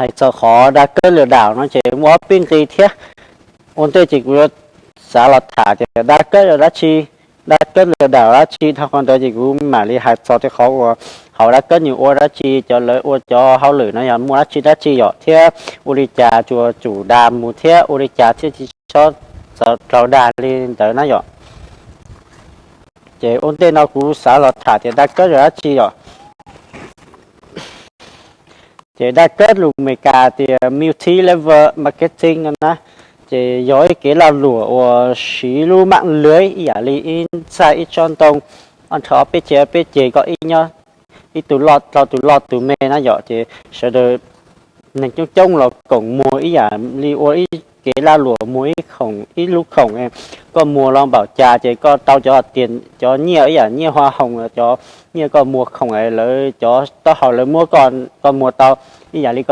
Hais txog qhov đa cấp lừa đảo no ces muaj ob peb nqe thiab. Ua ntej ces kuv yuav xav los tham tias đa cấp dab tsi, đa cấp lừa đảo dab tsi. Dhau qhov ntawd ces kuv mam li hais txog tej qhov uas hauv đa cấp nws ua dab tsi, cov lawv ua cov hauj lwm no yog muaj dab tsi dab tsi yom, thiab ua li cas tsuas tsum đa mus thiab ua li cas thiaj tsis txhob raug đa li ntawd na yom. Ces ua ntej no kuv xav los tham tias đa cấp yog dab tsi yom. Ces đa cấp lus Amelikas tias multi-level marketing no na, ces yog ib kev lag luam uas siv lub mạng lưới ib yam li ib txaj ib tsob ntoo, ob nrho peb ceg peb ceg, koj ib nyob ib tug loj, tus loj tus me na yom, ces sawv daws neeg coob coob los koom muag ib yam li ua ib kev lag luam muag ib khoom ib lub khoom. Koj muag los npaum cas ces koj tau cov tias cov nyiaj ib yam nyiaj hoa hồng, cov nyiaj koj muag khoom lawv cov taub hau lawv muab koj, koj muag tau ib yam li koj